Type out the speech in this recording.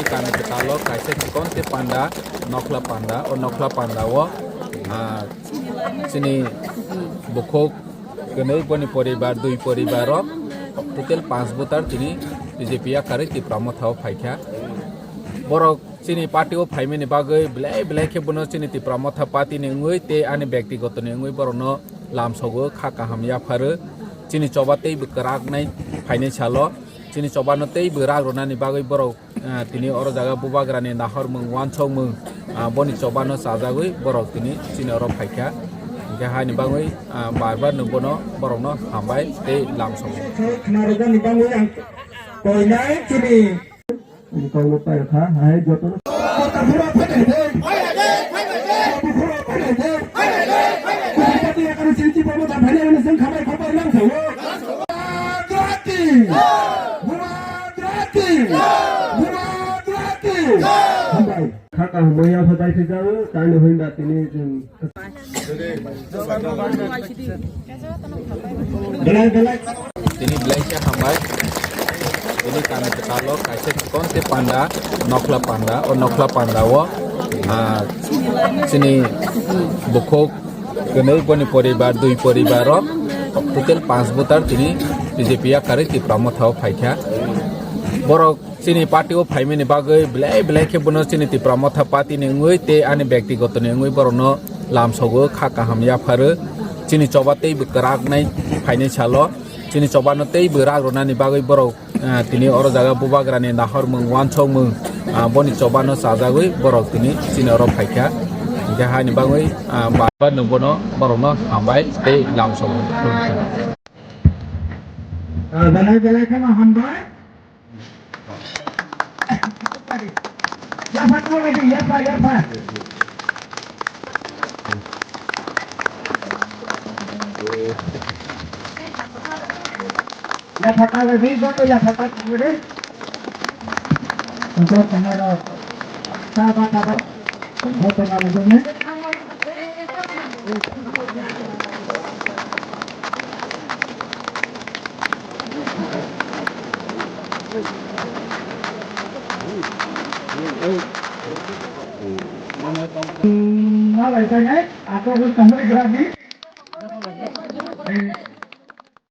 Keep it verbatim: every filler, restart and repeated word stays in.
Kani kwtal o kaisa chikon tei panda, nokhla panda, o nokhla panda o, ah, chini bukhuk kwnwi boni poribar, dui poribar o total panch voter tini B J P yakarwi Tipra Motha o phaikha. Borok chini party o phaimani bagwi belai belai khe bono chini Tipra Motha party ni wngwi tei ani byaktigoto ni wngwi borokno lamsogo, kha kaham yapharo. Chini choba teibo kwrak nai phainai salo. Chini choba no teibo rak rwnani bagwi borok, ah, tini oro jaga bubagrani nahormung, wansokmung, ah, boni choba no chajagwi borok tini chini oro phaikha. Hwnkhe haini bagwi, ah, bar bar no bono borokno hambai tei lamsogo. Khna rwjakni bagwi ang koinai chini Ang kok no paikha, hai joto no. Hambai. Khaka humaya phatai phijao, tani hoi da tini jeng. Belai belai. Tini belai khe hambai. Tini kani kwtal o kaisa chikon tei panda, nokhla panda, o nokhla panda o, ah, chini bukhuk kwnwi boni poribar, dui poribar o total panch voter tini B J P yakarwi Tipra Motha o phaikha. Borok chini party o phaimani bagwi belai belai khe bono chini Tipra Motha party ni wngwi tei ani byaktigoto ni wngwi borokno lamsogo, kha kaham yapharo. Chini choba teibo kwrak nai phainai salo. Chini choba no teibo rak rwnani bagwi borok, ah, tini oro jaga bubagrani nahormung, wansokmung, ah, boni choba no chajagwi borok tini chini oro phaikha. Hwnkhe haini bagwi, ah, ba, ba nwng bono borokno hambai tei lamsogo. Ah, belai belai kheno hambai. Yapha tong lagi, yapha, yapha. Yapha tong lagi, joto yapha tong lagi. Joto tong lagi. Taba, taba. Joto tong lagi. Malai tangai, aku harus sampai gerani.